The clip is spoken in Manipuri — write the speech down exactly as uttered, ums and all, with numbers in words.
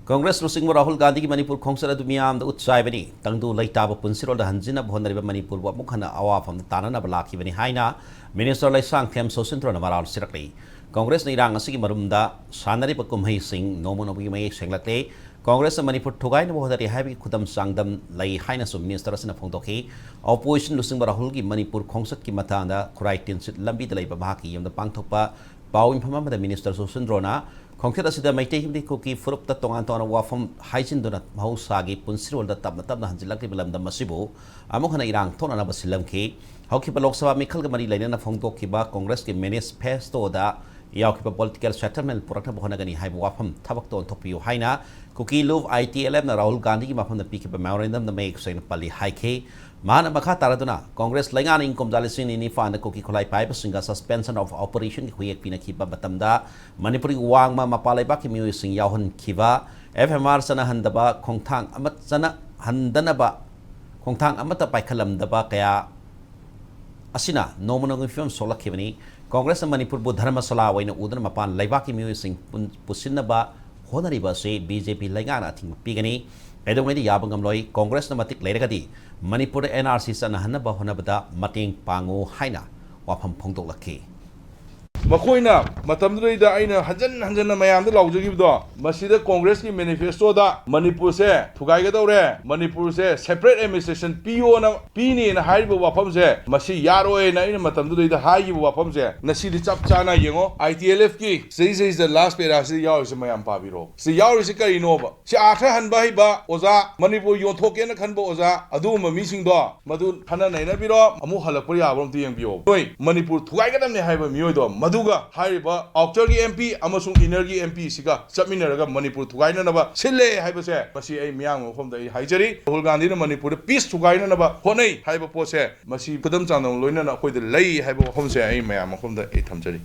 ꯀꯪꯒ꯭ꯔꯦꯁ ꯂꯨꯆꯤꯡꯕ ꯔꯥꯍꯨꯜ ꯒꯥꯟꯙꯤꯒꯤ ꯃꯅꯤꯄꯨꯔ ꯈꯣꯡꯆꯠ ꯑꯗꯨ ꯃꯤꯌꯥꯝꯗ ꯎꯠꯆꯥꯏꯕꯅꯤ꯫ ꯇꯪꯗꯨ ꯂꯩꯇꯥꯕ ꯄꯨꯟꯁꯤꯔꯣꯜꯗ ꯍꯟꯖꯤꯟꯅꯕ ꯍꯣꯠꯅꯔꯤꯕ ꯃꯅꯤꯄꯨꯔꯕꯨ ꯑꯃꯨꯛ ꯍꯟꯅ ꯑꯋꯥꯐꯝꯗ ꯇꯥꯅꯅꯕ ꯂꯥꯛꯈꯤꯕꯅꯤ ꯍꯥꯏꯅ ꯃꯤꯅꯤꯁꯇꯔ ꯂꯩꯁꯥꯡꯊꯦꯝ ꯁꯣꯁꯤꯟꯗ꯭ꯔꯣꯅ ꯃꯔꯥꯜ ꯁꯤꯔꯛꯂꯤ꯫ ꯀꯪꯒ꯭ꯔꯦꯁꯅ ꯏꯔꯥꯡ ꯑꯁꯤꯒꯤ ꯃꯔꯨꯝꯗ ꯁꯥꯟꯅꯔꯤꯕ ꯀꯨꯝꯍꯩꯁꯤꯡ ꯅꯣꯡꯃ ꯅꯣꯡꯃꯒꯤ ꯃꯌꯦꯛ ꯁꯦꯡꯂꯛꯂꯦ꯫ ꯀꯪꯒ꯭ꯔꯦꯁꯅ ꯃꯅꯤꯄꯨꯔ ꯊꯨꯒꯥꯏꯅꯕ ꯍꯣꯠꯅꯔꯤ ꯍꯥꯏꯕꯒꯤ ꯈꯨꯗꯝ ꯆꯥꯡꯗꯝ ꯂꯩ ꯍꯥꯏꯅꯁꯨ ꯃꯤꯅꯤꯁꯇꯔ ꯑꯁꯤꯅ ꯐꯣꯡꯗꯣꯛꯈꯤ꯫ ꯑꯣꯄꯣꯖꯤꯁꯟ ꯂꯨꯆꯤꯡꯕ ꯔꯥꯍꯨꯜꯒꯤ ꯃꯅꯤꯄꯨꯔ ꯈꯣꯡꯆꯠꯀꯤ ꯃꯇꯥꯡꯗ ꯈꯨꯔꯥꯏ ꯇꯤꯟꯁꯤꯠ ꯂꯝꯕꯤꯗ ꯂꯩꯕ ꯃꯍꯥꯛꯀꯤ ꯌꯨꯝꯗ ꯄꯥꯡꯊꯣꯛꯄ ꯄꯥꯎ ꯏꯟꯐꯝ ꯑꯃꯗ ꯃꯤꯅꯤꯁꯇꯔ ꯁꯣꯁꯤꯟꯗ꯭ꯔꯣꯅ ꯈꯣꯡꯆꯠ ꯑꯁꯤꯗ ꯃꯩꯇꯩ ꯑꯃꯗꯤ ꯀꯨꯀꯤ ꯐꯨꯔꯨꯞꯇ ꯇꯣꯉꯥꯟ ꯇꯣꯉꯥꯟꯕ ꯋꯥꯐꯝ ꯍꯥꯏꯖꯤꯟꯗꯨꯅ ꯃꯍꯧꯁꯥꯒꯤ ꯄꯨꯟꯁꯤꯔꯣꯜꯗ ꯇꯞꯅ ꯇꯞꯅ ꯍꯟꯖꯤꯜꯂꯛꯂꯤꯕ ꯂꯝꯗꯝ ꯑꯁꯤꯕꯨ ꯑꯃꯨꯛ ꯍꯟꯅ ꯏꯔꯥꯡ ꯊꯣꯛꯅꯅꯕ ꯁꯤꯜꯂꯝꯈꯤ꯫ ꯍꯧꯈꯤꯕ ꯂꯣꯛ ꯁꯚꯥ ꯃꯤꯈꯜꯒ ꯃꯔꯤ ꯂꯩꯅꯅ ꯐꯣꯡꯗꯣꯛꯈꯤꯕ ꯀꯪꯒ꯭ꯔꯦꯁꯀꯤ ꯃꯦꯅꯤꯐꯦꯁꯇꯣꯗ ꯌꯥꯎꯈꯤꯕ ꯄꯣꯂꯤꯇꯤꯀꯦꯜ ꯁꯦꯇꯜꯃꯦꯟ ꯄꯨꯔꯛꯅꯕ ꯍꯣꯠꯅꯒꯅꯤ ꯍꯥꯏꯕ ꯋꯥꯐꯝ ꯊꯕꯛꯇ ꯑꯣꯟꯊꯣꯛꯄꯤꯌꯨ ꯍꯥꯏꯅ ꯀꯨꯀꯤ ꯂꯨꯞ ꯑꯥꯏ ꯇꯤ ꯑꯦꯜ ꯑꯦꯐꯅ ꯔꯥꯍꯨꯜ ꯒꯥꯟꯙꯤꯒꯤ ꯃꯐꯝꯗ ꯄꯤꯈꯤꯕ ꯃꯦꯃꯣꯔꯦꯟꯗꯝꯗ ꯃꯌꯦꯛ ꯁꯦꯡꯅ ꯄꯜꯂꯤ ꯍꯥꯏꯈꯤ꯫ ꯃꯍꯥꯛꯅ ꯃꯈꯥ ꯇꯥꯔꯗꯨꯅ ꯀꯪꯒ꯭ꯔꯦꯁ ꯂꯩꯉꯥꯛꯅ ꯏꯪ ꯀꯨꯝꯖꯥ ꯂꯤꯁꯤꯡ ꯑꯅꯤ ꯅꯤꯄꯥꯟꯗ ꯀꯨꯀꯤ ꯈꯨꯠꯂꯥꯏ ꯄꯥꯏꯕꯁꯤꯡꯒ ꯁꯁꯄꯦꯟꯁꯟ ꯑꯣꯐ ꯑꯣꯄꯔꯦꯁꯟꯒꯤ ꯈꯨꯌꯦꯛ ꯄꯤꯅꯈꯤꯕ ꯃꯇꯝꯗ ꯃꯅꯤꯄꯨꯔꯒꯤ ꯋꯥꯡꯃ ꯃꯄꯥꯟ ꯂꯩꯕꯥꯛꯀꯤ ꯃꯤꯑꯣꯏꯁꯤꯡ ꯌꯥꯎꯍꯟꯈꯤꯕ ꯑꯦꯐ ꯑꯥꯏ ꯑꯥꯔ ꯆꯠꯅꯍꯟꯗꯕ ꯈꯣꯡꯊꯥꯡ ꯑꯃ ꯆꯠꯅꯍꯟꯗꯅꯕ ꯈꯣꯡꯊꯥꯡ ꯑꯃꯠꯇ ꯄꯥꯏꯈꯠꯂꯝꯗꯕ ꯀꯌꯥ ꯑꯁꯤꯅ ꯅꯣꯡꯃ ꯅꯣꯡꯃꯒꯤ ꯐꯤꯕꯝ ꯁꯣꯛꯂꯛꯈꯤꯕꯅꯤ꯫ ꯀꯪꯒ꯭ꯔꯦꯁꯅ ꯃꯅꯤꯄꯨꯔꯕꯨ ꯙꯔꯃꯁꯥꯂꯥ ꯑꯣꯏꯅ ꯎꯗꯨꯅ ꯃꯄꯥꯟ ꯂꯩꯕꯥꯛꯀꯤ ꯃꯤꯑꯣꯏꯁꯤꯡ ꯄꯨꯟ-, ꯄꯨꯁꯤꯟꯅꯕ ꯍꯣꯠꯅꯔꯤꯕ ꯑꯁꯤ ꯕꯤ ꯖꯦ ꯄꯤ ꯂꯩꯉꯥꯛꯅ ꯑꯊꯤꯡꯕ ꯄꯤꯒꯅꯤ꯫ ꯀꯩꯗꯧꯉꯩꯗ ꯌꯥꯕ ꯉꯝꯂꯣꯏ꯫ ꯀꯪꯒ꯭ꯔꯦꯁꯅ ꯃꯇꯤꯛ ꯂꯩꯔꯒꯗꯤ ꯃꯅꯤꯄꯨꯔꯗ ꯑꯦꯟ ꯑꯥꯔ ꯁꯤ ꯆꯠꯅꯍꯟꯅꯕ ꯍꯣꯠꯅꯕꯗ ꯃꯇꯦꯡ ꯄꯥꯡꯉꯨ ꯍꯥꯏꯅ ꯋꯥꯐꯝ ꯐꯣꯡꯗꯣꯛꯂꯛꯈꯤ꯫ ꯃꯈꯣꯏꯅ ꯃꯇꯝꯗꯨꯗꯩꯗ ꯑꯩꯅ ꯍꯟꯖꯟ ꯍꯟꯖꯟꯅ ꯃꯌꯥꯝꯗ ꯂꯥꯎꯖꯈꯤꯕꯗꯣ, ꯃꯁꯤꯗ ꯀꯪꯒ꯭ꯔꯦꯁꯀꯤ ꯃꯦꯅꯤꯐꯦꯁꯇꯣꯗ ꯃꯅꯤꯄꯨꯔꯁꯦ ꯊꯨꯒꯥꯏꯒꯗꯧꯔꯦ, ꯃꯅꯤꯄꯨꯔꯁꯦ ꯁꯦꯄꯔꯦꯠ ꯑꯦꯗꯃꯤꯅꯤꯁꯇ꯭ꯔꯦꯁꯟ ꯄꯤꯌꯣꯅ, ꯄꯤꯅꯦꯅ ꯍꯥꯏꯔꯤꯕ ꯋꯥꯐꯝꯁꯦ, ꯃꯁꯤ ꯌꯥꯔꯣꯏꯅ ꯑꯩꯅ ꯃꯇꯝꯗꯨꯗꯩꯗ ꯍꯥꯏꯈꯤꯕ ꯋꯥꯐꯝꯁꯦ ꯉꯁꯤꯗꯤ ꯆꯞ ꯆꯥꯅ ꯌꯦꯡꯉꯣ꯫ ꯑꯥꯏ ꯇꯤ ꯑꯦꯜ ꯑꯦꯐꯀꯤ ꯁꯤꯗꯩꯁꯤꯗ ꯂꯥꯁ ꯄꯦꯔꯥꯁꯤꯗ ꯌꯥꯎꯔꯤꯁꯦ ꯃꯌꯥꯝ ꯄꯥꯕꯤꯔꯣ꯫ ꯁꯤ ꯌꯥꯎꯔꯤꯁꯦ ꯀꯔꯤꯅꯣꯕ? ꯁꯤ ꯑꯥꯔꯊ ꯍꯟꯕ ꯍꯩꯕ ꯑꯣꯖꯥ, ꯃꯅꯤꯄꯨꯔ ꯌꯣꯟꯊꯣꯛꯀꯦꯅ ꯈꯟꯕ ꯑꯣꯖꯥ, ꯑꯗꯨꯒꯨꯝꯕ ꯃꯤꯁꯤꯡꯗꯣ ꯃꯗꯨ ꯈꯟꯅ ꯅꯩꯅꯕꯤꯔꯣ, ꯑꯃꯨꯛ ꯍꯜꯂꯛꯄ ꯌꯥꯕ꯭ꯔꯥ ꯑꯝꯇ ꯌꯦꯡꯕꯤꯌꯣ꯫ ꯅꯣꯏ ꯃꯅꯤꯄꯨꯔ ꯊꯨꯒꯥꯏꯒꯗꯕꯅꯦ ꯍꯥꯏꯕ ꯃꯤꯑꯣꯏꯗꯣ, ꯃꯗꯨꯒ ꯍꯥꯏꯔꯤꯕ ꯑꯥꯎꯇꯔꯒꯤ ꯑꯦꯝ ꯄꯤ ꯑꯃꯁꯨꯡ ꯏꯅꯔꯒꯤ ꯑꯦꯝ ꯄꯤꯁꯤꯒ ꯆꯠꯃꯤꯟꯅꯔꯒ ꯃꯅꯤꯄꯨꯔ ꯊꯨꯒꯥꯏꯅꯅꯕ ꯁꯤꯜꯂꯦ ꯍꯥꯏꯕꯁꯦ, ꯃꯁꯤ ꯑꯩ ꯃꯤꯌꯥꯝꯒꯤ ꯃꯐꯝꯗ ꯑꯩ ꯍꯥꯏꯖꯔꯤ꯫ ꯔꯥꯍꯨꯜ ꯒꯥꯟꯙꯤꯅ ꯃꯅꯤꯄꯨꯔꯗ ꯄꯤꯁ ꯊꯨꯒꯥꯏꯅꯅꯕ ꯍꯣꯠꯅꯩ ꯍꯥꯏꯕ ꯄꯣꯠꯁꯦ, ꯃꯁꯤ ꯈꯨꯗꯝ ꯆꯥꯡꯗꯝ ꯂꯣꯏꯅꯅ ꯑꯩꯈꯣꯏꯗ ꯂꯩ ꯍꯥꯏꯕ ꯋꯥꯐꯝꯁꯦ ꯑꯩ ꯃꯌꯥꯝ ꯃꯐꯝꯗ ꯑꯩ ꯊꯝꯖꯔꯤ꯫